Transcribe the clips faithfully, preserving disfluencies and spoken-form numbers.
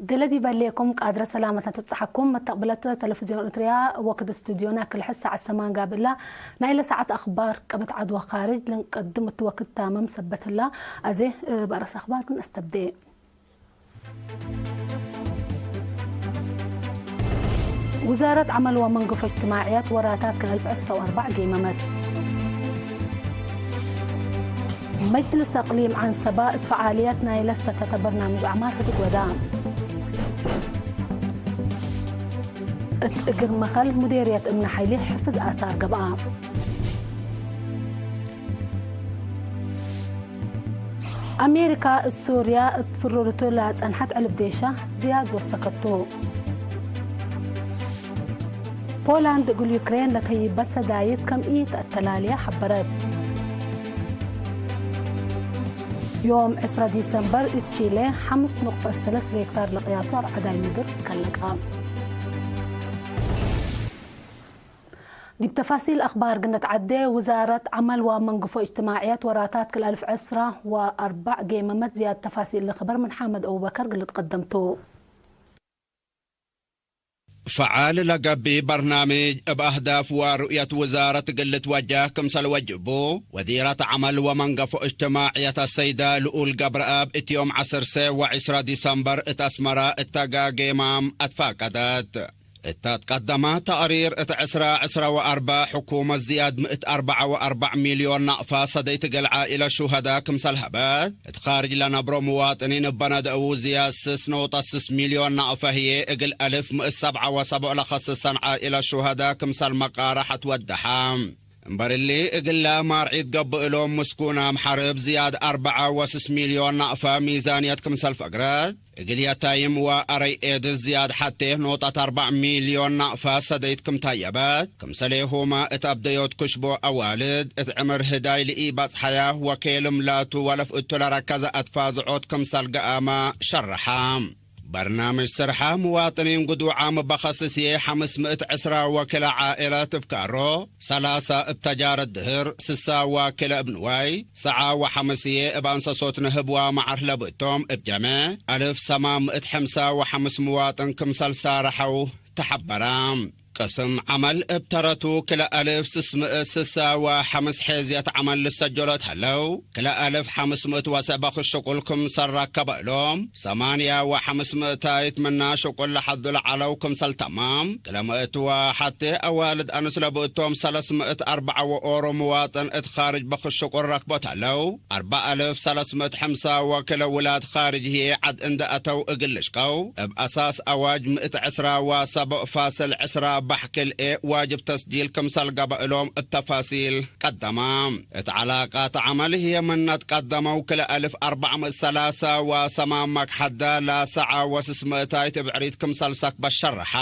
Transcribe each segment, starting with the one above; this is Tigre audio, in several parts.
ገለዲ በሌኩም ቃድረ ሰላመት ነትብጽሐኩም። መተቅብለት ተለፍዝዮን እርትርያ ወክድ ስቱድዮና ክልሐ ሳዐት ሰማን ጋብእላ ናይለ ሳዐት አክባር ቀበት ዐድ ወካርጅ ልንቀድም እት ወክድ ታምም ሰበት ህላ። አዜ በአረስ አክባር ክም አስተብዴ። ውዛረት ዐመል ወመንገፎ እጅትማዕያት ወራታት ክል አልፍ ዕስራ ወአርበዕ ጌመመት። መጅልስ አቅሊም ዐንሰባ እት ፈዓልየት ናይለ ሰተተ በርናምጅ አዕማር ህድግ ወዳ። እት እግር መኸል ሙዴርየት እምነ ሐይሊ ሕፍዝ አሳር ገብአ። አሜሪካ እት ሱርያ እት ፍሩርቱ ለጸንሐት ዕልብ ዴሻ ዝያድ ወሰከቱ። ፖላንድ እግል ዩክሬን ለተይበት ሰዳይት ከም ኢተአተላልየ ሐበረት። ዮም ዕስራ ዲሰምበር እት ቺሌ ሐምስ ኑቅጠት ሰለስ ሬክታር ለቅያሱ አርዐዳይ ምድር ከለቀ። ዲብ ተፋሲል አክባር ግነት ዐዴ፣ ውዛረት ዐመል ወመንግፎ እጅትማዕያት ወራታት ክል አልፍ ዕስራ ወአርበዕ ጌመመት። ዝያድ ተፋሲል ለክበር ምን ሓመድ አቡበከር ግልትቀደምቱ። ፈዓል ለገብእ በርናምጅ እብ አህዳፍ ወሩእየት ውዛረት እግል ልትወጀህ ክምሰል ወጅቡ፣ ወዚረት ዐመል ወመንገፎ እጅትማዕያት አሰይደ ልኡል ገብረአብ እት ዮም ዐሰርሰ ወዕስራ ዲሰምበር እት አስመረ እተ ጌማም አትፋቀደት። እተ ትቀደመ ተቅሪር እት ዕስራ ዕስራ ወአርበዕ ሕኩመት ዝያድ ምእት አርበዐ ወአርበዕ ሚልዮን ናቅፋ ሰደይት እግል ዓኢለት ሹሀዳ ክምሰል ሀበት፣ እት ካርጅ ለነብሮ ምዋጥኒን እበ ነድአዉ ዝያድ ስስ ነውጠት ስስ ሚልዮን ናቅፈ ህዬ እግል አልፍ ምእት ሰብዐ ወሰብዕ ለከስሰን ዓኢለት ሹሀዳ ክምሰል መቃረሐት ወደሐ። እምበር እሊ፣ እግለ ማርዒት ገብእ እሎም ምስኩናም ሐርብ ዝያድ አርበዐ ወስስ ሚልዮን ናቅፈ ሚዛንየት ክምሰል ፈግረት፣ እግል የታይም ወአረይ ኤድስ ዝያድ ሐቴ ኖጣት አርበዕ ሚልዮን ናቅፈ ሰደይት ክም ታየበት፣ ክምሰሌሁመ እት አብደዮት ክሽቦ አዋልድ፣ እት ዕምር ህዳይ ለኢበጽሐያ ወኬልም ላቱ ወለፍእቱ ለረከዘ አትፋዝዖት ክምሰል ገአመ ሸርሐ። በርናምጅ ስርሐ ምዋጥኒን ግዱዓም እበ ከስስዬ ሐምስ ምእት ዕስራ ወክለ ዓኢለት እብ ካሮ፣ ሰላሳ እብ ተጃረት ድህር፣ ስሳ ወክለ እብ ንዋይ፣ ሰዓ ወሐምስዬ እብ አንሰሶት ንህብ ወመዓር ለብእቶም እብ ጀመ፣ አልፍ ሰማን ምእት ሕምሳ ወሐምስ ምዋጥን ክምሰል ሳረሐው ተሐበረ። ቅስም ዐመል እብ ተረቱ ክለ አልፍ ስስ ምእት ስሳ ወሐምስ ሔዝየት ዐመል ልሰጀሎት ሀለው። ክለ አልፍ ሐምስ ምእት ወሰበክ ሽቁል ክምሰል ረከበ እሎም፣ ሰማንያ ወሐምስ ምእታይት ምና ሽቁል ለሐዙ ለዐለው ክምሰል ተማም። ክለ ምእት ወሐቴ አዋልድ አንስ ለብእቶም ሰለስ ምእት አርበዐ ወኦሮ ምዋጥን እት ካርጅ በክት ሽቁል ረክቦት ሀለው። አርበዕ አልፍ ሰለስ ምእት ሕምሳ ወክለ ውላድ ካርጅ ህዬ ዐድ እንደ አተው እግል ልሽቀው፣ እብ አሳስ አዋጅ ምእት ዕስራ ወሰብዕ ፋስል ዕስራ ባሕክል ኤ ዋጅብ ተስጂል ክምሰል ገብአ እሎም እብ ተፋሲል ቀደመ። እት ዐላቃት ዐመል ህዬ ምነ ትቀደመው ክለ አልፍ አርበዕ ምእት ሰላሳ ወሰማን መክሐደ ለሰዓ ወስስ ምእታይት እብ ዕሪት ክምሰል ሰክበት ሸርሐ።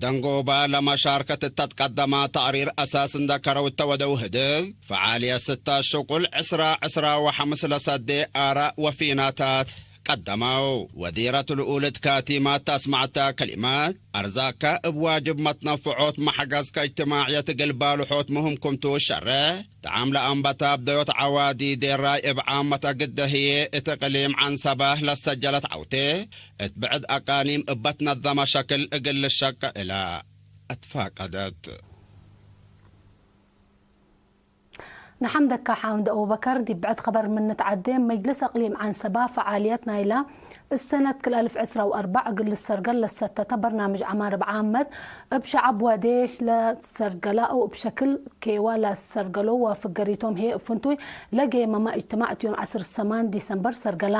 ደንጎባ ለመሻርከት እተ ትቀደመ ተቅሪር አሳስ እንደ ከረው እተ ወደው ህድግ፣ ፈዓልየት ስተ ሽቁል ዕስራ ዕስራ ወሐምስ ለሰዴ አራእ ወፊናታት ቀደመው። ወዲረት ልኡል እት ካቲማት አስመዐተ ከሊመት፣ አርዛከ እብ ዋጅብ መትነፍዖት መሕገዝከ እጅትማዕየት እግል ባልሖት ምህም ክምቱ ሸሬሕ፣ ጠዓም ለአንበተ አብደዮት ዐዋዲ ዴራይ እብ ዓመተ ግደ ህዬ እት እቅሊም ዐንሰበ ለሰጀለት ዐውቴ፣ እት ብዕድ አቃኒም እበ ትነዘመ ሸክል እግል ልሸቀ እለ አትፋቀደት። ነሐምደካ ሓምድ አቡበከር። ዲብ ብዕድ ከበር ምን ንትዐዴ፣ መጅልስ አቅሊም ዐንሰባ ፈዓልየት ናይላ እሰነት ክል አልፍ ዕስራ ወአርበዕ እግል ልሰርገል ለሰተተ በርናምጅ ዐማር እብ ዓመት እብ ሸዐብ ወዴሽ ለሰርገላ አው እብ ሸክል ኬዋ ለሰርገሎ ወፍገሪቶም ህዬ እብ ፍንቱይ ለጌመመ እጅትማዕ እት ዮም ዐስር ሰማን ዲሰምበር ሰርገላ።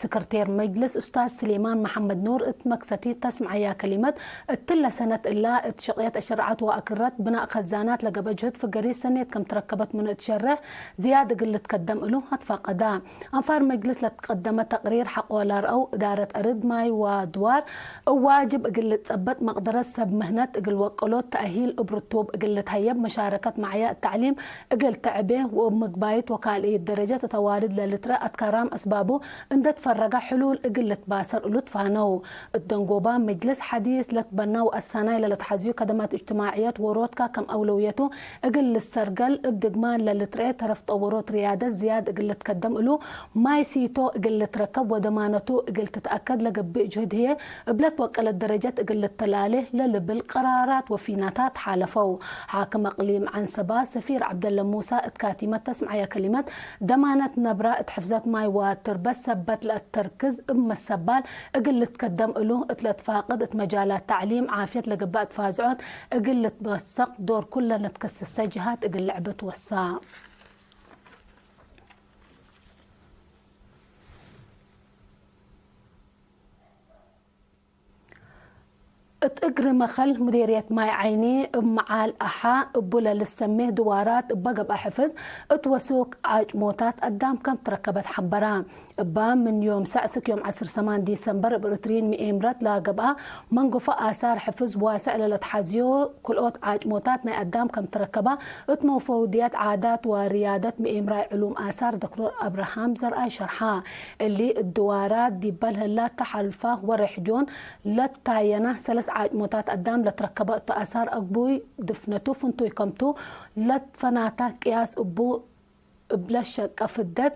ስክርቴር መጅልስ ኡስታዝ ስሌማን መሐመድ ኑር እት መክሰቲ ተስምዐያ ከሊመት፣ እትለ ሰነት እላ እት ሸቅየት አሸርዓት ወአክረት ብናእ ከዛናት ለገብአ ጅህድ ፍገሪት ሰኔት ከም ትረከበት ምኑ እት ሸሬሕ ዝያድ እግል ልትከደም እሉ አትፋቀዳ። አንፋር መጅልስ ለትቀደመ ተቅሪር ሐቆ ለአርአው እዳረት አርድ፣ ማይ ወአድዋር እብ ዋጅብ እግል ልትጸበጥ፣ መቅደረት ሰብ ምህነት እግል ወቅሎት፣ ተአሂል እብ ርቱብ እግል ልትሀየብ፣ መሻረከት መዐያ እት ተዕሊም እግል ተዕቤ ወእብ ምግባይት ወካልእየት ደረጀት እት አዋልድ ለልትረአ አትካራም አስባቡ እንደ ትፈረገ ሕሉል እግል ልትባሰር እሉ ትፋነው። እት ደንጎባ መጅልስ ሐዲስ ለትበና ወአሳናይ ለለትሐዝዩ ከደማት እጅትማዕየት ዎሮትካ ከም አውለውየቱ እግል ልሰርገል፣ እብ ድግማን ለልትረኤ ተረፍ ጠወሮት ርያደት ዝያድ እግል ልትከደም እሉ፣ ማይ ሲቶ እግል ልትረከብ ወደማነቱ እግል ትትአከድ ለገብእ ጅህድ ህዬ፣ እብ ለትወቀለት ደረጀት እግል ልተላሌ ለልብል ቀራራት ወፊናታት ሓለፈው። ሓክም አቅሊም ዐንሰባ ሰፊር ዐብደለ ሙሳ እት ካቲመት ተስምዐየ ከሊመት፣ ደማነት ነብራ እት ሕፍዘት ማይ ወትርበት ሰበት ለአተርክዝ እብ መሰባል እግል ልትከደም እሉ፣ እት ለትፋቅድ እት መጃላት ተዕሊም፣ ዓፍየት ለገብአ ትፋዝዖት እግል ልትበሰቅ ዶር ኩለን ለትከሰሰ ጅሃት እግል ልዕብ ትወሳ። እት እግሪ መኸል ሙዴርየት ማይ ዓይኒ፣ እብ መዓል አሓ እቡ ለልሰሜ ድዋራት እበ ገብአ ሕፍዝ እት ወሱክ ዓጭሞታት አዳም ከም ትረከበት ሐበራ። እበ ምን ዮም ሰዕ እስክ ዮም ዐስር ሰማን ዲሰምበር እብ እርትሪን ምኤምረት ለገብአ መንጎፎ አሳር ሕፍዝ ዋሰዕ ለለትሐዝዮ ክልኦት ዓጭሞታት ናይ አዳም ከም ትረከባ እት መፈውድየት ዓዳት ወርያደት ምኤምራይ ዕሉም አሳር ዶክተር አብርሃም ዘርአይ ሸርሐ። እሊ እት ድዋራት ዲበ ለህላ ተሐልፋ ወሬሕ ጆን ለታየና ሰለስ ዓጭሞታት አዳም ለትረከበ እቱ አሳር አግቡይ ድፍነቱ ፍንቱይ ከምቱ ለትፈናታ ቅያስ እቡ እብለ ሸቀ ፍደት፣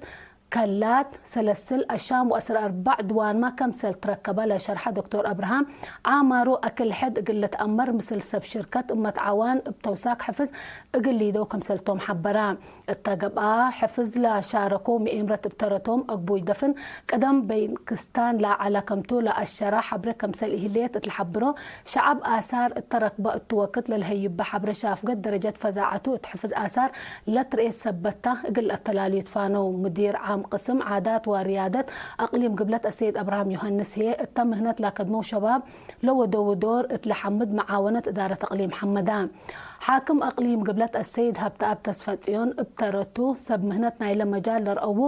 ከላት፣ ሰለስል፣ አሻም ወአስር አርባዕ ድዋንመ ከምሰል ትረከበ ለሸርሐ ዶክተር አብርሃም፣ ዓማሩ አክል ሕድ እግል ልትአመር ምስል ሰብ ሽርከት እመት ዐዋን እብ ተውሳክ ሕፍዝ እግል ሊደው ከምሰልቶም ሐበረ። እተ ገብአ፣ ሕፍዝ ለሻረኮ ምኤምረት እብ ተረቶም አግቡይ ደፍን፣ ቅደም በይን ክስታን ለዐለ ከምቱ ለአሸራ ሐብሬ ከምሰል ኢህሌት እት ለሐብሮ፣ ሸዐብ አሳር እተ ረክበ እቱ ወክድ ለልሀይበ ሐብሬ ሻፍገት ደረጀት ፈዛዐቱ እት ሕፍዝ አሳር ለትርኤ ሰበት ተ እግል ለአተላልዩ ትፋነው። ሙዲር ዓም ቅስም ዓዳት ወርያደት አቅሊም ግብለት አሰይድ አብርሃም ዮሐንስ ህዬ፣ እተ ምህነት ለአከድመው ሸባብ ለወደዉ ዶር እት ለሐምድ መዓወነት እዳረት አቅሊም ሐመዳ። ሓክም አቅሊም ግብለት አሰይድ ሀብተአብ ተስፈጽዮን እብ ተረቱ፣ ሰብ ምህነት ናይለ መጃል ለርአዉ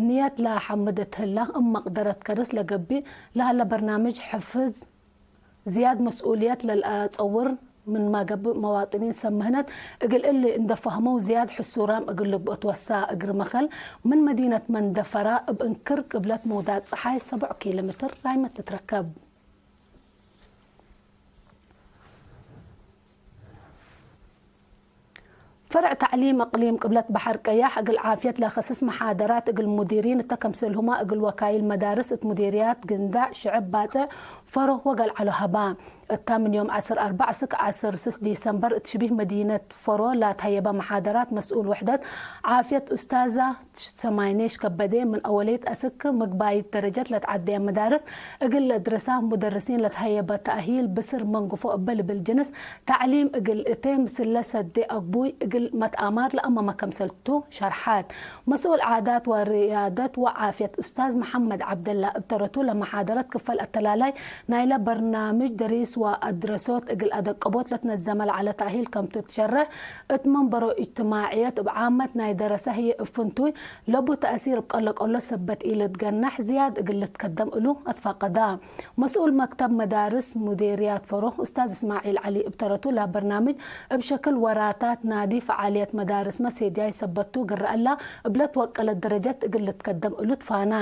ንየት ለሐምድ እት ህላ፣ እብ መቅደረት ከርስ ለገብእ ለሀለ በርናምጅ ሕፍዝ ዝያድ መስኡልየት ለልአጸውር ምንመ ገብእ፣ መዋጥኒን ሰብ ምህነት እግል እሊ እንዴ ፈህመው ዝያድ ሕሱራም እግል ልግብኦ ትወሳ። እግር መከል ምን መዲነት መንደፈራ እብ እንክር ቅብለት መውዳቅ ጸሓይ ሰቦዕ ኪሎ ሜትር ላይመ ትትረከብ። ፈርዕ ተዕሊም እቅሊም ቅብለት በሐር ቀያሕ እግል ዓፍየት ለከስስ መሓደራት እግል ሙዲሪን እተ ከምሰልሁመ እግል ወካይል መዳርስ እት ሙዲርያት ግንዳዕ፣ ሽዕብ፣ ባጽዕ፣ ፈሮ ወገልዐሎ ሀባ። እተ ምን ዮም ዐስር አርበዕ እስክ ዐስር ስስ ዲሰምበር እት ሽቢህ መዲነት ፈሮ ላትሀየበ መሓደራት መስኡል ውሕደት ዓፍየት ኡስታዛ ሰማይኔሽ ከበዴ ምን አወልየት አስክ ምግባይት ደረጀት ለትዐደየ መዳርስ እግል ለእድርሳ ሙደርሲን ለትሀየበ ተእሂል ብስር መንግፎ እበ ልብል ጅንስ ተዕሊም እግል እቴ ምስለ ሰዴ አግቡይ እግል መትአማር ለአመመ ከምሰልቱ ሸርሐት። መስኡል ዓዳት ወርያደት ወዓፍየት ኡስታዝ መሐመድ ዐብደላ እብ ተረቱ ለመሓደረት ክፈል አተላላይ ናይለ በርናምጅ ደሪስ ወአድረሶት እግል አደቀቦት ለትነዘመ ለዐለ ተእሂል ከምቱ ትሸርሕ። እት መንበሮ እጅትማዕየት እብ ዓመት ናይ ደረሰ ህዬ እብ ፍንቱይ ለቡ ተእሲር እብ ቀሎ-ቀሎ ሰበት ኢልትገነሕ ዝያድ እግል ልትከደም እሉ አትፋቀዳ። መስኡል መክተብ መዳርስ ሙዴርያት ፈሮ ኡስታዝ እስማዒል ዐሊ እብ ተረቱ ለበርናምጅ እብ ሸክል ወራታት ናዲ ፈዓልየት መዳርስመ ሴድያይ ሰበቱ ግረ እላ እብ ለትወቀለት ደረጀት እግል ልትከደም እሉ ትፋና።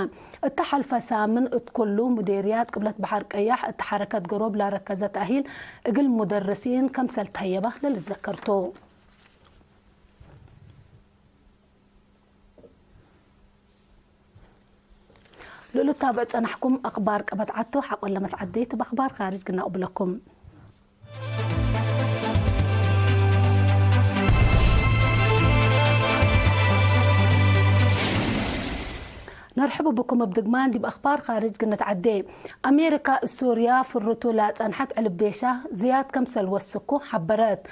እተ ሐልፈ ሳምን እት ኩሉ ሙዴርያት ቅብለት በሐር ቀያሕ እት ሐረከት ገሮብ ላረከዘ ተእሂል እግል ሙደርሲን ከምሰል ተህየበ ለልዘከር ቱ። ለልታብዕ ጸናሕኩም አክባር ቀበት ዐድ ቱ። ሐቆ ለመትዐደይት እብ አክባር ካርጅ ግናቁ ብለኩም። ነርሕቡ ብኩም እብ ድግማን ዲብ አክባር ካርጅ ግንትዐዴ። አሜሪካ እት ሱርያ ፍርቱ ለጸንሐት ዕልብ ዴሻ ዝያድ ከምሰል ወስኩ ሐበረት።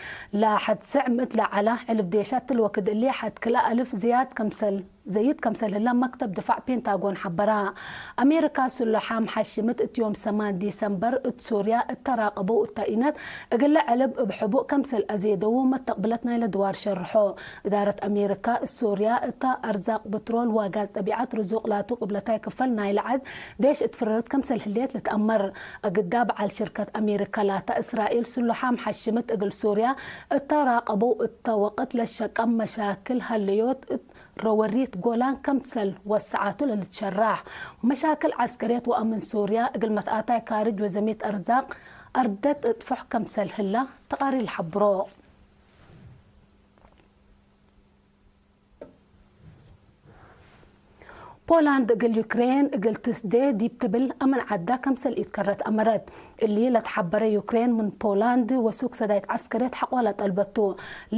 ለሐድ ስዕ ምእት ለዐላ ዕልብ ዴሻ እትሊ ወክድ እሊ ሐድ ክልኤ አልፍ ዝያድ ከምሰል ዘይድ ከምሰል ህለ መክተብ ድፋዕ ፔንታጎን ሐበራ። አሜሪካ ስሉሓም ሐሽምት እት ዮም ሰማን ዲሰምበር እት ሱርያ እተ ራቀበው እተ ኢነት እግለ ዕልብ እብ ሕቡእ ከምሰል አዜደዉ መተቅብለት ናይለ ድዋር ሸርሖ። እዳረት አሜሪካ እት ሱርያ እተ አርዛቅ ብትሮል ወጋዝ ጠቢዐት ርዙቅ ላቱ ቅብለታይ ክፈል ናይለ ዐድ ዴሽ እት ፍረረት ከምሰል ህሌት ልትአመር። አግዳ በዓል ሽርከት አሜሪካ ላተ እስራኤል ስሉሓም ሐሽምት እግል ሱርያ እተ ራቀበው እተ ወቅት ለሸቀም መሻክል ሀለዮት እት ረወሪት ጎላን ከምሰል ወሰዓቱ ለልትሸራሕ። መሻክል ዐስከርየት ወአምን ሱርያ እግል መትአታይ ካርጅ ወዘሚት አርዛቅ አርደት እጥፎሕ ከምሰል ህላ ተቃሪር ለሐብሮ። ፖላንድ እግል ዩክሬን እግል ትስዴ ዲብ ትብል አመን ዐዳ ከምሰል ኢትከረት አመረት። እሊ ለትሐበረ ዩክሬን ምን ፖላንድ ወሱክ ሰዳይት ዐስከርየት ሐቆ ለጠልበቱ።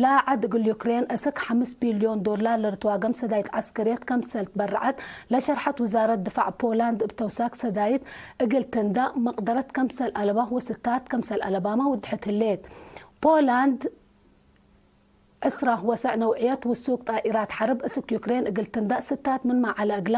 ለዐድ እግል ዩክሬን እስክ ሐምስ ቢልዮን ዶላር ለልትዋገም ሰዳይት ዐስከርየት ከምሰል ትበረዐት ለሸርሐት ውዛረት ድፋዕ ፖላንድ፣ እብ ተውሳክ ሰዳይት እግል ትንዳእ መቅደረት ከምሰል አለባ ወስታት ከምሰል አለባመ ውድሐት ህሌት። ፖላንድ ዕስራ ወሰዕ ነውዕየት ውሱክ ጣኢራት ሐርብ እስክ ዩክሬን እግል ትንዳእ ስታት ምንመ ዐለ እግላ፣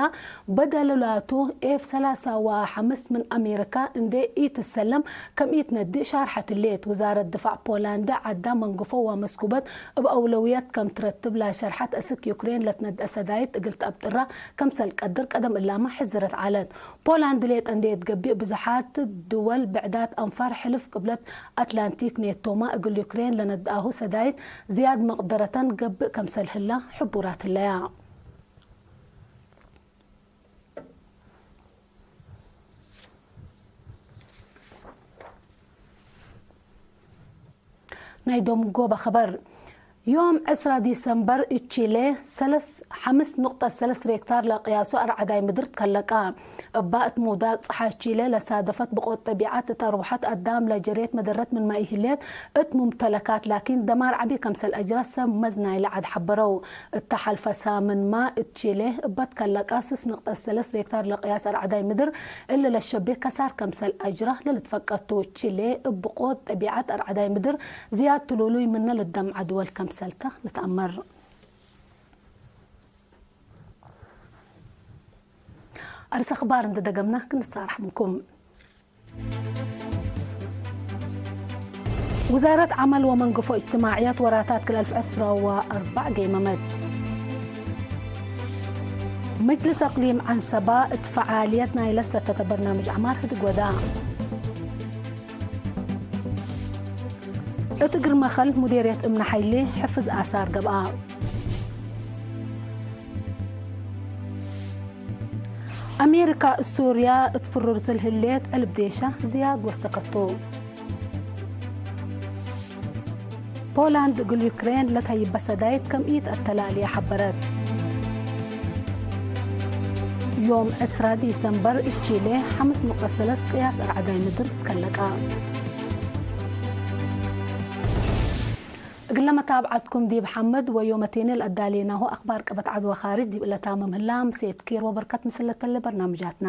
በደሉ ላቱ ኤፍ ሰላሳ ወሐምስ ምን አሜሪካ እንዴ ኢትሰለም ከም ኢትነድእ ሻርሐት ህሌት። ውዛረት ድፋዕ ፖላንድ ዐዳ መንግፎ ወመስኩበት እብ አውለውየት ከም ትረትብ ላሸርሐት እስክ ዩክሬን ለትነድአ ሰዳይት እግል ተአብጥራ ከምሰል ቀድር ቀደም እላመ ሕዝረት ዐለት። ፖላንድ ሌጠ እንዴ ትገብእ፣ ብዙሓት ድወል ብዕዳት አንፋር ሕልፍ ቅብለት አትላንቲክ ኔቶመ እግል ዩክሬን ለነድአሁ ሰዳይት ዝያድ መቅደረተን ገብእ ከምሰል ህላ ሕቡራት ህለያ። ናይ ዶም ጎበ ኸበር። ዮም ዕስራ ዲሰምበር እት ቺሌ ሰለስ፣ ሐምስ ንቅጠት ሰለስ ሬክታር ለቅያሱ አርዐዳይ ምድር ትከለቀ። እባ እት ምውዳቅ ጸሓይ ቺሌ ለሳደፈት ብቆት ጠቢዐት እት አርወሐት አዳም ለጀሬት መደረት ምንመ ኢህሌት እት ሙምተለካት ላኪን ደማር ዐቢ ከምሰል አጅረ ሰብ መዝ ናይለ ዐድ ሐበረው። እተ ሐልፈ ሳምንመ እት ቺሌ እበ ትከለቀ ሱስ ንቅጠት ሰለስ ሬክታር ለቅያስ አርዐዳይ ምድር እሊ ለሸቤ ከሳር ከምሰል አጅረ ለልትፈቀድ ቱ። ቺሌ እብ ብቆት ጠቢዐት አርዐዳይ ምድር ዝያድ ትሉሉይ ምነ ልደምዐ ድወል ከምሰልተ ልትአመር። አርስ አኽባር እንዴ ደገምነ ክንሳረሕ ምንኩም። ውዛረት ዐመል ወመንግፎ እጅትማዕየት ወራታት ክል አልፍ ዕስራ ወአርበዕ ገይመመት። መጅልስ አቅሊም ዐንሰባ እት ፈዓልየት ናይለ ሰተተ በርናምጅ ዐማር ህድግ ወዳ። እት እግር መኸል ሙዴርየት እምነ ሐይሌ ሕፍዝ አሳር ገብአ። አሜሪካ እት ሱርያ እት ፍሩርቱ ለህሌት ዕልብ ዴሻ ዝያድ ወሰከቱ። ፖላንድ እግል ዩክሬን ለተይበ ሰዳይት ከም ኢተአተላልየ ሐበረት። ዮም ዕስራ ዲሰምበር እት ቺሌ ሐምስ ንቅጠት ሰለስ ቅያስ አርዐዳይ ምድር ትከለቀ። እግለ መታብዐትኩም ዲብ ሐምድ ወዮመቴኒ ለአዳሌናሁ አክባር ቀበት ዐድ ወካርጅ ዲብ እለ ታምም ህላ። ምሴት ኪር ወበርከት ምስል ለተለ በርናምጃትና።